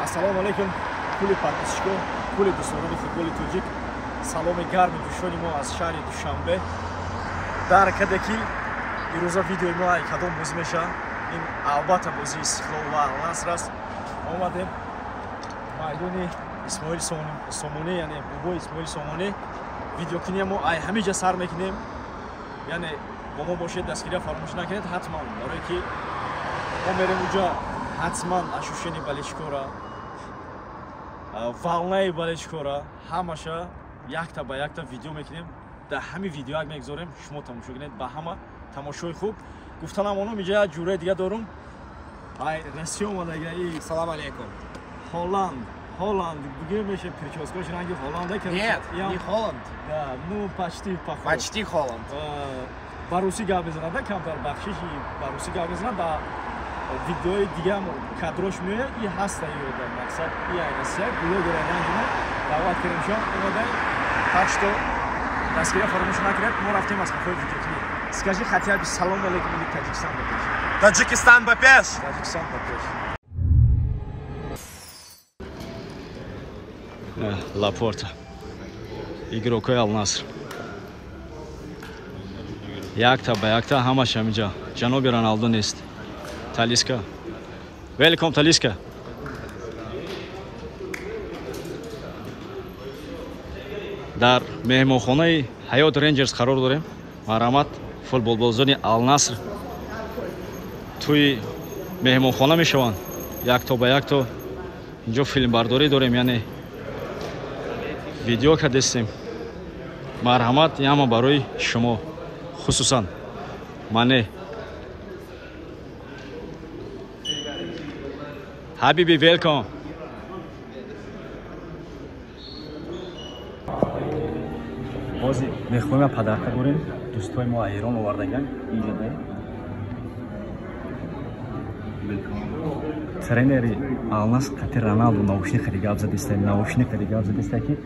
Ассалому алайкум, кулли подписчико, кулли дӯстдорони футболи тоҷик. Саломи гарми ҷӯшони мо аз шаҳри Душанбе. Дар каде ки ирӯза видеои мо ай кадом бозӣ мешавад, ин албатта бозии Истиқлол ва Алнаср аст. Омадем майдони Исмоил Сомонӣ, яъне бобои Исмоил Сомонӣ. Видеокунии мо ай ҳамин ҷа сар мекунем. Яъне бо мо бошед, дастгирия фаромӯш накунед ҳатман, барое ки мо мерем уҷа ҳатман ощущение болельщикора, волнаи болельщикора ҳамаша якта ба якта видео мекунем. Дар ҳамин видеоак мегузорем, шумо тамошо кунед. Ба ҳама тамошои хуб. Гуфтанам онум инҷа як ҷураи дига дорум. Ай Россия омадага и Салам алейкум. Холланд, Холланд, бигӯем меша прическаш ранги Холланда. Нет, не Холланд. Да, ну почти похож. Почти Холланд. Ба русӣ гап мезанад, да, камтар бахшиши ба русӣ гап мезанад. Да видеои дигам кадрош меояд и ҳаста ёда мақсад и ай Россия блогера ранги мо даъват кардем шо омадаем. Так что дастгирия фаромӯш накунед. Мо рафтем аз қафои видеокунӣ. Скажи хотя бы салом алейкум или Таджикистан ба пеш. Таджикистан ба пеш. Таджикистан ба пеш. Лапорта. Игрокои Алнаср. Якта ба якта ҳамаш ҳаминҷа. Ҷаноби Роналдо нест. Талиска. Welcome, Талиска. Дар меҳмонхонаи Ҳаёт Рейнҷерс қарор дорем. Марҳамат, футболбозони Алнаср тӯи меҳмонхона мешаванд. Якто ба якто инҷо филмбардорӣ дорем, яъне видео кардестем. Марҳамат, ҳама барои шумо, хусусан мане. Ҳабиби, welcome. Бози мехоҳем падарка дорем. Дӯстои мо аз Эрон овардаган. Инҷа да тренери Алнаср қати Роналду наушник хари гап задиста, наушник хари гап задиста, ки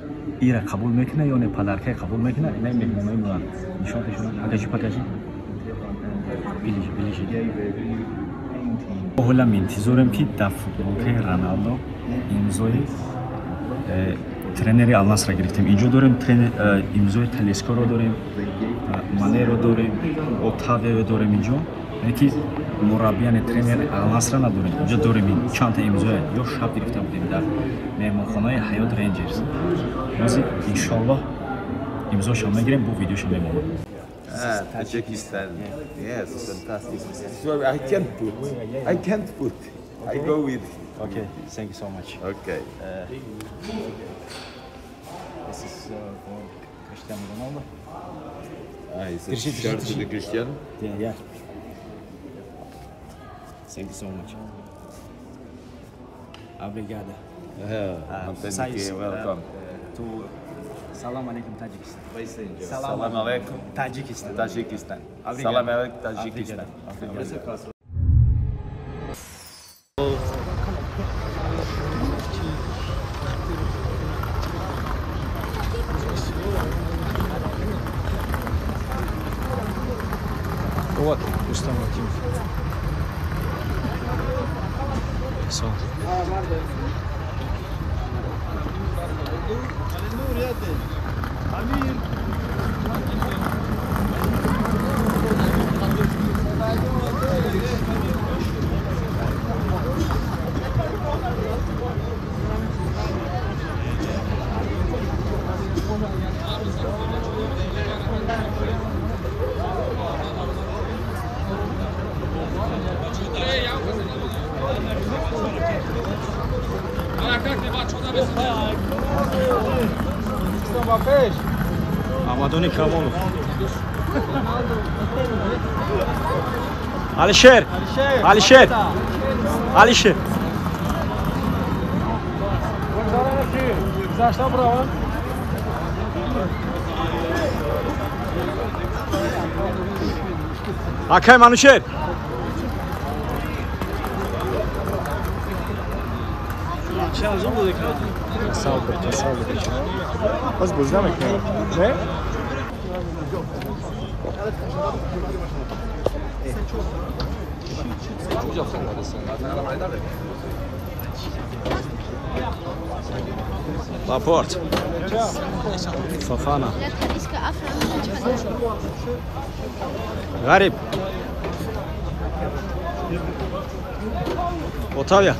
ира қабул мекуна ё не падаркаи қабул мекуна. Ина меҳмонои мо нишон тешон. Покажи, покажи. Ближе, ближе. Ҳолам интизорем, ки дар футболкаи Роналдо имзои тренери Алнасра гирифтем. Инҷо дорем имзои Талискоро дорем, Манеро дорем, Отаверо дорем инҷо. Яъне ки мурабби, яъне тренери Алнасра надорем. Инҷо дорем ин чандта имзоя. Ё шаб гирифта будем дар меҳмонхонаи Ҳаёт Рейнҷерс. Ҳозир иншоаллоҳ имзошам мегирем, бо видеошам мемонам. Tajikistan. Yes, fantastic. Sorry, I can't put. I can't put. I go with. Okay, thank you so much. Okay. This is for Cristiano Ronaldo. Ah, is it shirt to the Cristiano? Yeah, yeah. Thank you so much. Obrigada. Welcome. To Salam alaikum Tajikistan. Salam alaikum Tajikistan. Tajikistan. Salam alaikum Tajikistan. Вот Рустам Рахимов. Всё. Амадони Камолов. Алишер! Алишер! Алишер! Акай Манучер! Боз бозӣ намекунем, не? Лапорт. Фофана. Ғариб. Отавия.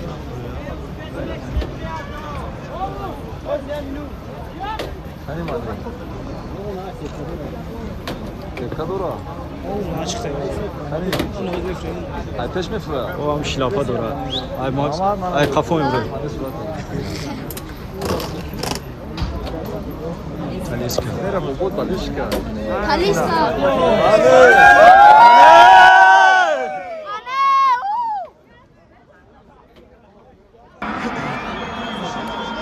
О, шлапа дорад. Ай Макс, ай қафо мебурад. Талиска. Талиска.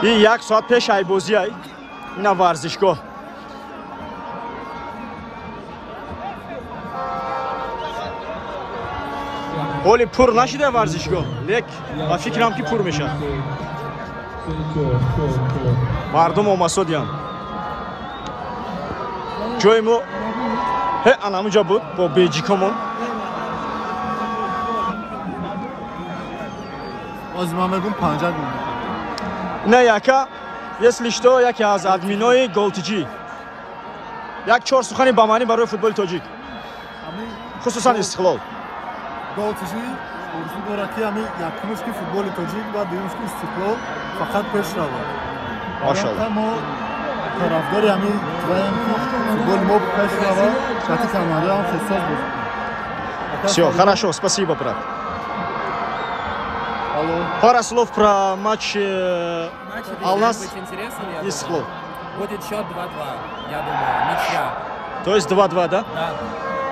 Ин як соат пеш ай бозӣ ай. Ина варзишгоҳ. Ҳоли пур нашида варзишгоҳ, лек ба фикрам ки пур мешавад. Мардум омасодиянд. Ҷои мо ҳе анамуҷа буд бо беҷикомон. Оз ман мегум 50 гол. Не яка, если что, яке аз админои Голтиҷи. Як чор сухани ба маънӣ барои футболи тоҷик. Хусусан Истиқлол. Голтиҷи орзу дорад ки ҳамин якумш ки футболи тоҷик ва дуюмш ки Истиқлол фақат пеш равад. Машаллоҳ. Мо тарафдори ҳамин твоем ки футболи мо пеш равад, шати командаам хелсоз бошад. Всё, хорошо, спасибо, брат. Алло. Пара слов про матч Алнас Истиқлол. Будет счет 2-2, я думаю, ничья. То есть 2-2, да?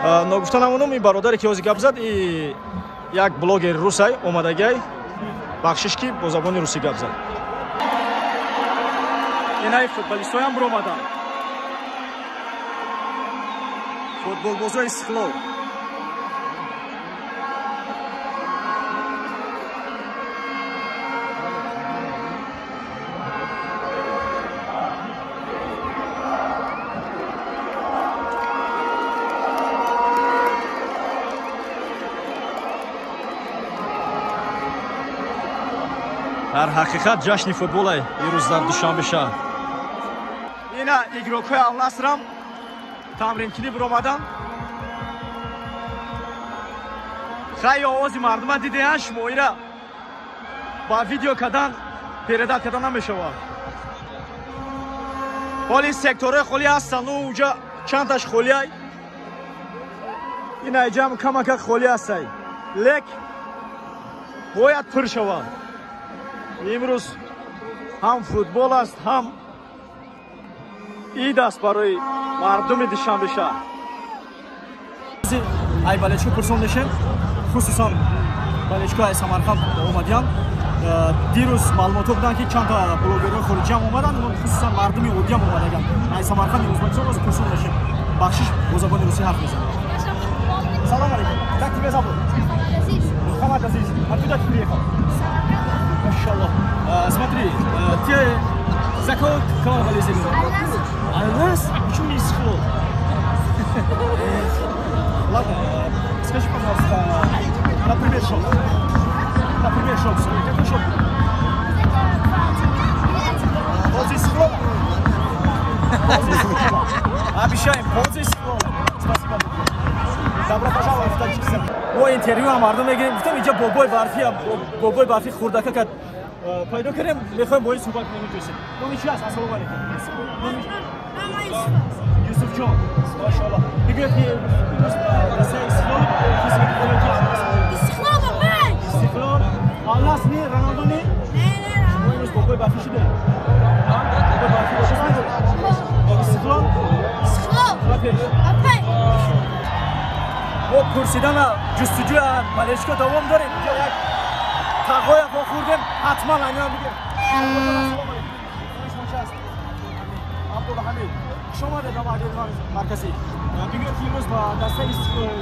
Да. Но гуфта намонум, ин бародаре ки ҳозир гап зад, и як блогери русай омадагай, бахшиш ки бо забони русӣ гап зад. Инаи футболистоям биромаданд. Футболбозои Истиқлол. Дар ҳақиқат ҷашни футболай имрӯз дар Душанбе шаҳр. Ина игрокҳои Алнасрам тамринкунӣ биромаданд. Хай овози мардума дидеян шумо, ира ба видео кардан передат кардан намешавад. Ҳоли секторҳои холӣ ҳастанд, уҷа чандташ холиай. Ина иҷам камакак холӣ ҳастай. Лек бояд пур шавад. Имрӯз ҳам футбол аст, ҳам ид аст барои мардуми Душанбе шаҳр. Ай болельщико пурсон мешем, хусусан болельщико ай Самарқанд омадиянд. Дирӯз маълумотҳо буданд ки чандта блогерҳои хориҷиам омаданд, хусусан мардуми оддиам омадаганд. Ай Самарқанд Ӯзбекистон боз пурсон мешем. Бахшиш бо забони русӣ ҳарф мезанем. Салом алейкум. Как тебя зовут? Мухаммад Азиз. Откуда ты приехал? Машаллах. Смотри, ты за кого болеешь? Алнас? Почему не Истиқлол? Ладно, скажи, пожалуйста, например, шот. Например, шот. Какой шот будет? Польза Истиқлола? Польза Истиқлола. Обещаем, польза Истиқлола. Спасибо. Добро пожаловать в Таджикистан. Мо интервью ҳам мардум мегирем. Гуфтам инҷа бобои барфи, бобои барфи хурдака кад пайдо кардем, мехоҳем бо ин суҳбат кунем инҷо. Номи чи аст? Ассалому алайкум. Юсуфҷон. Машаллоҳ. Мегӯяд ки имрӯз дастаи Истиқлол Истиқлол бабай! Истиқлол. Алнас ни, Роналду ни? Не, не, Шумо имрӯз бобои барфӣ шудед? Бобои барфӣ дӯст медоред? Истиқлол? Истиқлол. Ба пеш. Ба пеш. Мо пурсидана ҷустуҷӯя болельщико давом дорем. Инҷо як тағоя вохӯрдем, ҳатман айнам бигем. Абдулҳамид, хуш омадед ба марказӣ. Бигӯед ки имрӯз ба дастаи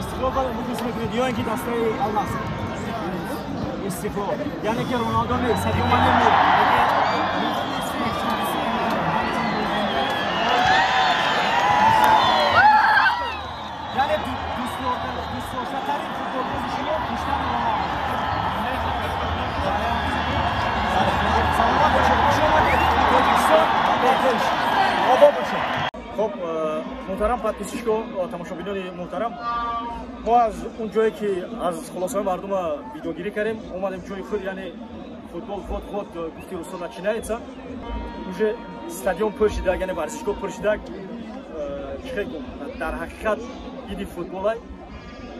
Истиқлол мухлис мекунед ё ин ки дастаи Алнас? Истиқлол. Яъне ки Роналдо не, Садио Мане не. Яъне дӯстдоштатарин футболбози шумо Криштиану Роналдо. Саломат бошед. Муҳтарам подписчико, тамошобинони муҳтарам, мо аз он ҷое ки аз хулосаҳои мардума видеогирӣ кардем, омадем ҷои худ, яъне футбол вот-вот гуфти русо начинается. Уже стадион пур шидак, яъне варзишгоҳ пур шидак. Чӣ гум, дар ҳақиқат иди футболай.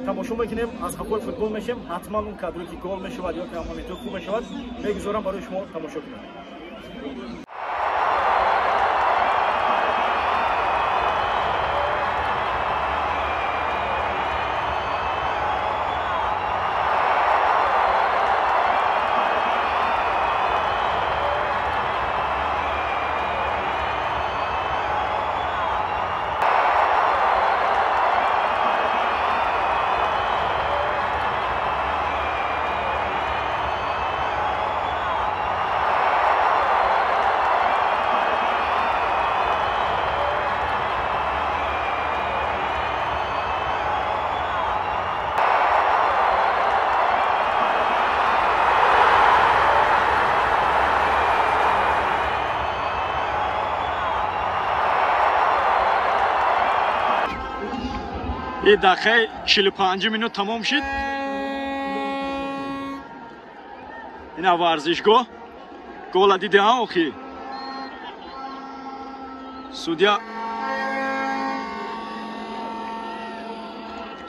Тамошо мекунем, аз қафои футбол мешем, ҳатман он кадре ки гол мешавад ё ки моментҳо хуб мешавад, мегузорам барои шумо тамошо кунед. И дақиқаи 45 минут тамом шид. Ина варзишгоҳ гола дидаам охи. Судья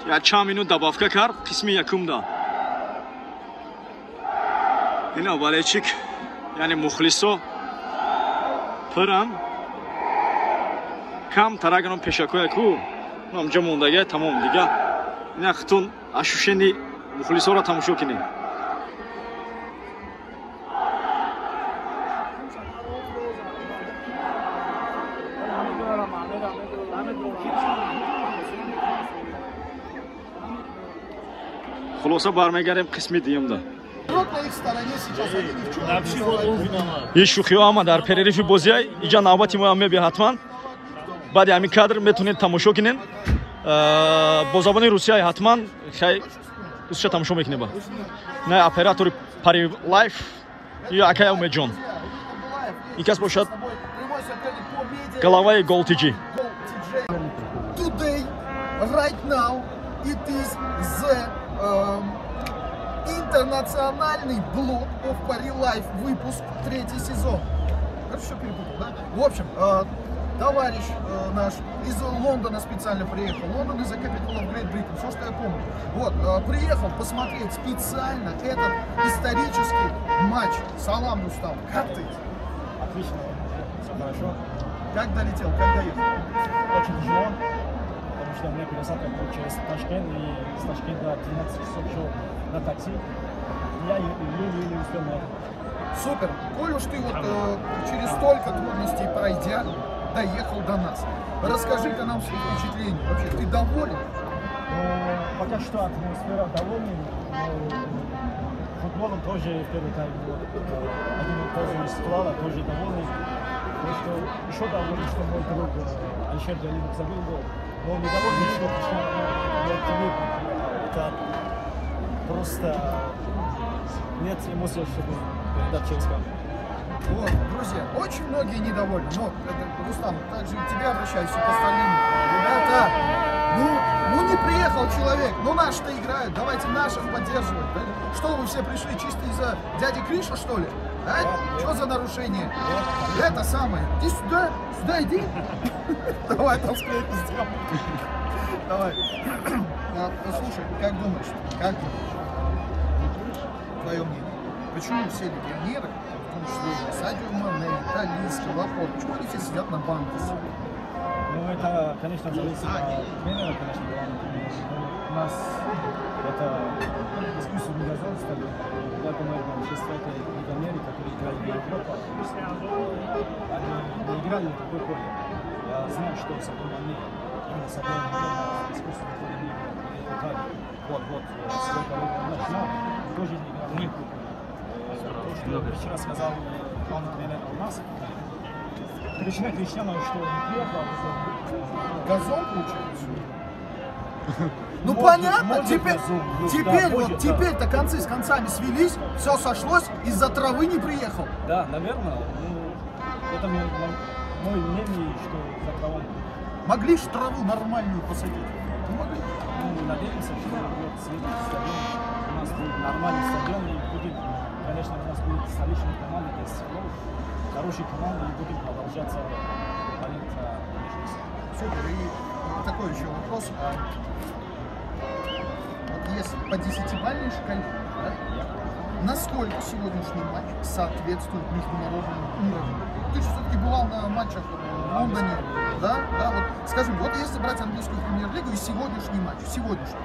я чанд минут добавка кард қисми якумда. Ина болельщик, яъне мухлисо пуранд. Кам тарагано пешакоя ку намҷа мондага тамом дига. Ина хитун ашушени мухлисоро тамошо кунед. Хулоса бармегардем қисми дуюмда. Ин шӯхиҳо ҳама дар перерыви бозиай. Иҷа навбати моам мебия ҳатман. Баъди ҳамин кадр метавонед тамошо кунед. Бо забони русия ҳатман хай русча тамошо мекунед ба. На оператори Пари Лайф ё акай Умедҷон. Ин кас бошад главаи Гол ТЖ. Today, right now, it is the интернациональный блог of Paris Life, выпуск, 3-й сезон. Хорошо, перепутал, да? В общем, товарищ наш из Лондона специально приехал. Лондон из-за Capital of Great Britain, все, что я помню. Вот, приехал посмотреть специально этот исторический матч. Салам, Рустам, как ты? Отлично, все хорошо. Как долетел, как доехал? Очень тяжело, потому что у меня пересадка была через Ташкент, и с Ташкента 12 часов шел на такси. Я еле-еле успел на это. Супер! Коль уж ты вот через столько трудностей пройдя, доехал до нас. Расскажи-ка нам свои впечатления. Вообще, ты доволен? Ну, пока что атмосфера довольна. Футболом тоже в первый тайм один тоже из Истиклала, тоже довольный. То, что еще доволен, что мой друг Алишер Джалилов забил гол. Но он недоволен, что Cristiano. Это просто нет эмоций, чтобы передать через камеру. Вот, друзья, очень многие недовольны. Но, это, Рустам, также и к тебе обращаюсь, и к остальным. Ребята, ну не приехал человек, ну наши-то играют, давайте наших поддерживать. Да? Что вы все пришли чисто из-за дяди Криша, что ли? А? Что за нарушение? Это самое. Иди сюда, сюда иди. Давай там склейку сделаем. Давай. Слушай, как думаешь, твое мнение, почему все легионеры, в том числе Садио Мане, Талиска, Лапорт, почему они все сидят на банке? Ну, это, конечно, зависит от тренера, конечно, главного тренера. У нас это искусственный газон стадион. Я думаю, большинство это легионеры, которые играли в Европе, они не играли на такой поле. Я знаю, что Садио Мане, именно Садио Мане на искусственном поле не играл. Вот, свой коллега начинал, тоже не играл на такой поле. То, что вчера сказал главный тренер Алмаз, причина Криштиану, что не приехал. Газон получается? Ну понятно, теперь вот теперь-то концы с концами свелись, все сошлось, из-за травы не приехал. Да, наверное. Ну, это мое мнение, что за травой. Могли ж траву нормальную посадить? Не могли. Ну, надеемся, что вот следующий стадион у нас будет нормальный стадион и будет, конечно, у нас будет столичная команда, то есть хорошая команда, и будем продолжаться болеть за Нижний. Супер. И такой еще вопрос. Вот если по 10-бальной шкале, да, насколько сегодняшний матч соответствует международному уровню? Ты же все-таки бывал на матчах в Лондоне, да? Да, вот, скажем, вот если брать английскую премьер-лигу и сегодняшний матч, сегодняшний.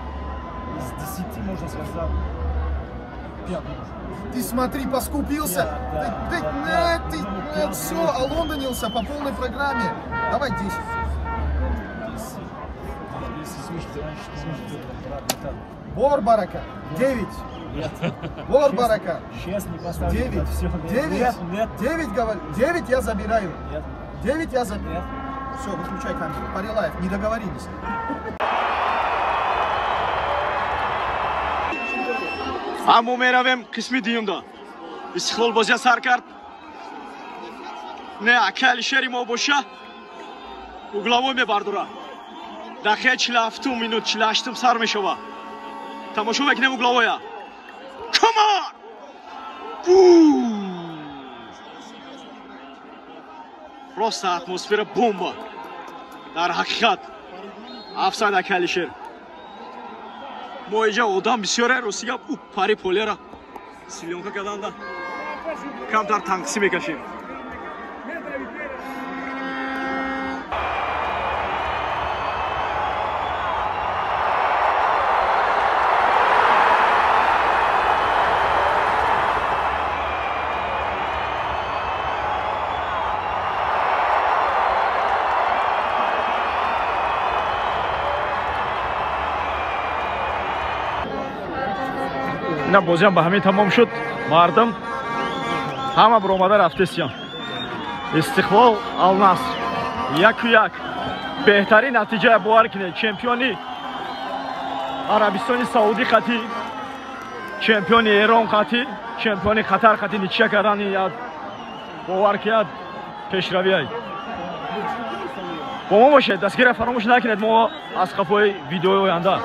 Из 10, можно сказать, 5 можно. Ты смотри, поскупился. Ты все, олондонился по полной программе. Давай 10. Бор барака, 9. Бор барака. 6 не поставлю. 9. 9. 9, говорю. 9 я забираю. 9 я забираю. Все, выключай камеру. Парилаев, не договорились. Аммо меравем қисми дуюмда. Истиқлол бозия сар кард. Не, ака Алишери мо боша. Угловой мебардора. Дақиқаи 47 минут 48 сар мешава. Тамошо мекунем угловоя. Комар! Просто атмосфера бомба. Дар ҳақиқат. Афсайд ака Алишер. Мо иҷа одам бисёре, рости гап, у пари полера силёнка карданда камтар танқисӣ мекашем. Ина бозиам ба ҳамин тамом шуд. Мардум ҳама баромада рафтесиям. Истиқлол Ал-Наср 1-1. Беҳтарин натиҷа, бовар кунед. Чемпиони Арабистони Саудӣ қатӣ, чемпиони Эрон қатӣ, чемпиони Қатар қатӣ ничия кардан, бовар кунед, пешравиай. Бо мо бошед, дастгирро фаромӯш накунед, мо аз қафои видеои оянда.